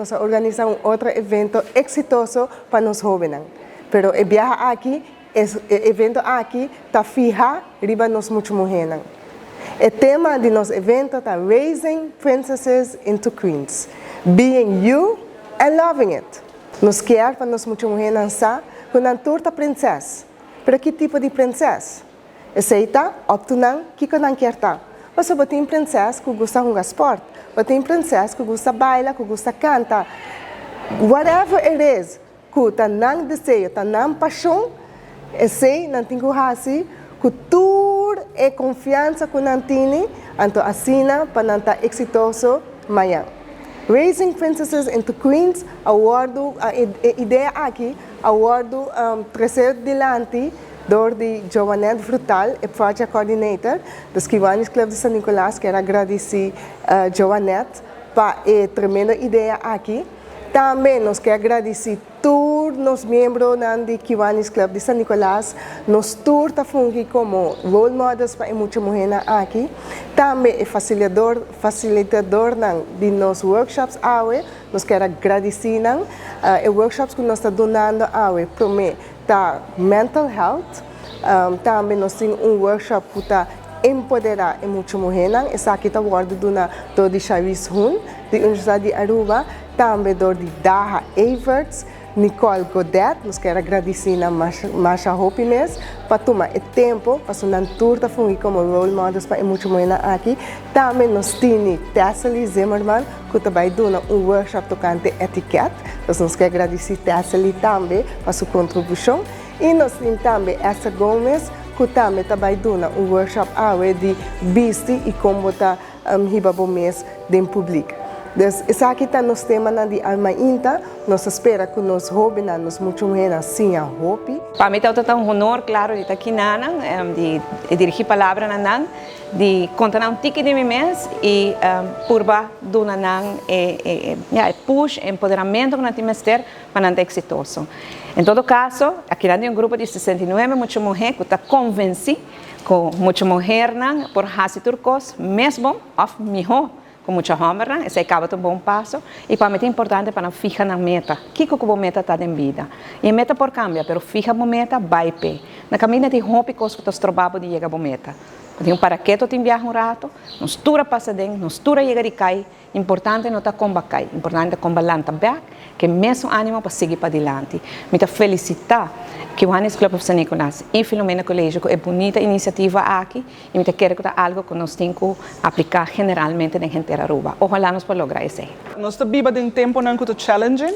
nos a organisa un otro evento exitoso pa nos hobennan. Pero e biaha aki, e evento aki ta fiha riba nos mucha muhernan. E tema di nos evento ta "Raising Princesses into Queens, Being You and Loving It". Nos kier pa nos mucha muhernan sa cu nan tur ta prinses. Pero ki tipo di prinses? Esey ta up to nan kico nan kier ta. Bo tin prinses cu gusta hunga sport. Bo tin prinses cu gusta baila, cu gusta canta. Whatever it is, cu ta nan deseo, ta nan pasion, esey nan tin cu hasi, cu tur e confiansa cu nan tin, anto asina pa nan ta exitoso mañan. Raising Princesses into Queens, a wordo, e idea aki, a wordo trece dilanti door di Joanette Frutal, e project coordinator do Kiwanis Club de San Nicolás, kier gradici Joanette pa e tremendo idea aki. Tambe nos kier gradici tur nos miembronan di Kiwanis Club di San Nicolás, nos tur ta fungi como role models pa mucha muher aki. Tambe e facilitador di nos workshops awe, nos kier gradici nan, e workshops cu nos ta dunando awe, prome, ta mental health, tambe nos tin un workshop cu ta empodera e mucha muher, esaki ta wordo duna door di Charisse Hoon, di Universidad di Aruba, tambe door di Daha Everts, Nicole Godet, nos kier gradici na masha hopi mes, pa tuma e tempo, pa nan tur ta fungi como role models pa mucha muher aki. Tambe nos tin Tessely Zimmerman, cu ta bay duna un workshop tocante etiquette, anto nos kier gradici Tessely tambe pa su contribucion. Y nos tin tambe Esther Gomes, cu tambe ta bay duna un workshop awe di bisti y con ta hiba bo mes den publico. Dus esaki ta nos tema na di awe mainta, nos ta spera cu nos hobennan, nos mucha muhernan siña hopi. Pa mi ta un honor, claro, di ta aki nan, di dirigi palabra na nan, di conta un tiki di mi mes y purba duna nan e, ja, push, empoderamento cu nan tin mester pa nan ta exitoso. En todo caso, aki tin un grupo di 69 mucha muher cu ta convenci cu mucha muhernan por hasi tur cos mes bon of miho cu mucha hombernan, esey caba un bon paso. Y pa mi ta importante pa fiha nan meta. Kico cu meta ta den bida? Y meta por cambia, pero fiha e meta, bay p'e. Na caminda tin hopi cos cu ta stroba bo di yega na meta. Tin un paraketo tin biaha un rato, nos tur a pasa den, nos tur a yega di cay. Importante no ta con bo a cay, importante con bo a lanta back, cu mes animo pa sigui pa dilanti. Mi ta felicita Kiwanis Club of San Nicolas y Filomena College cu e bunita iniciativa aki y mi ta kere cu ta algo cu nos tin cu aplica generalmente na henter Aruba. Ohala nos por logra esey. Nos ta biba den temponan cu ta challenging,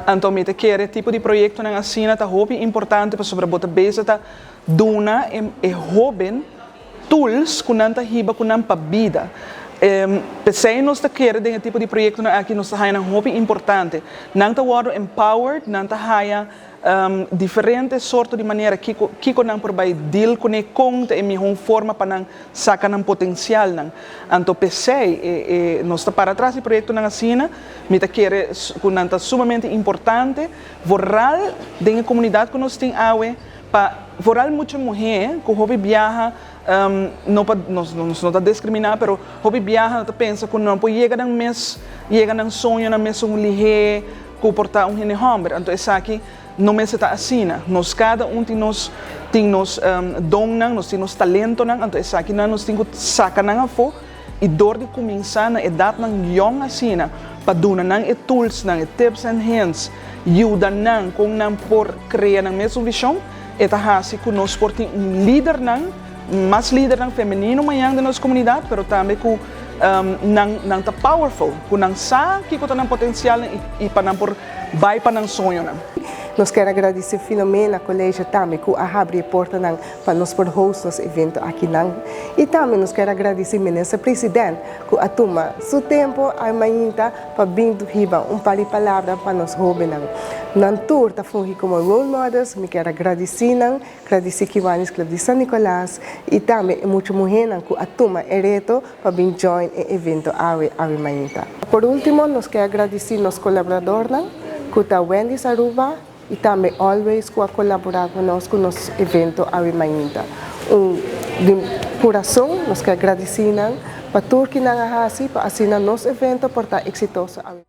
anto mi ta kere tipo di proyectonan asina ta hopi importante pasobra bo ta bezig ta duna e hoben tools cu nan ta hiba cu nan pa bida. P'esey nos ta kere den tipo di proyectonan aki nos ta haya hopi importante. Nan ta wordo empowered, nan ta haya diferente sorto di manera kico nan por bay deal cu ne con e miho forma pa nan saca nan potencial nan. Anto p'esey e nos ta para tras di proyectonan asina, mi ta kere cu nan ta sumamente importante, vooral den comunidad cu nos tin awe, pa vooral mucha muher cu hopi biaha no pa nos no ta discrimina, pero hopi biaha nan ta pensa cu nan por yega nan mes yega nan soño nan mes un lihe cu por ta un hende homber. Anto esaki no mester ta asina. Nos cada un tin nos donnan, nos tin nos talentonan, anto esakinan nos tin cu saca nan afo y door di cuminsa na edadnan jong asina pa duna nan e tools nan, e tips and hints, yuda nan con nan por crea nan mes vision, e ta hasi cu nos por tin un lidernan, mas lidernan femenino mañan den nos comunidad, pero tambe cu nan ta powerful, cu nan sa kico ta nan potencial y pa nan por bay pa nan soñonan. Nos kier gradici Filomena College tambe cu a habri portanan pa nos por host nos evento aki nan. Y tambe nos kier gradici Minister President cu a tuma su tempo awe mainta pa bin hiba un par di palabra pa nos hobennan. Nan tur ta fungi como role models, mi kier gradici nan, gradici Kiwanis Club di San Nicolas y tambe mucha muhernan cu a tuma e reto pa bin join e evento awe mainta. Por ultimo, nos kier gradici nos colaboradornan, cu ta Wendy's Aruba y tambe Always cu a colabora cu nos cu nos evento awe mainta. Di curason, nos kier gradici nan pa tur cu nan a hasi, pa asina nos evento por ta exitoso awe.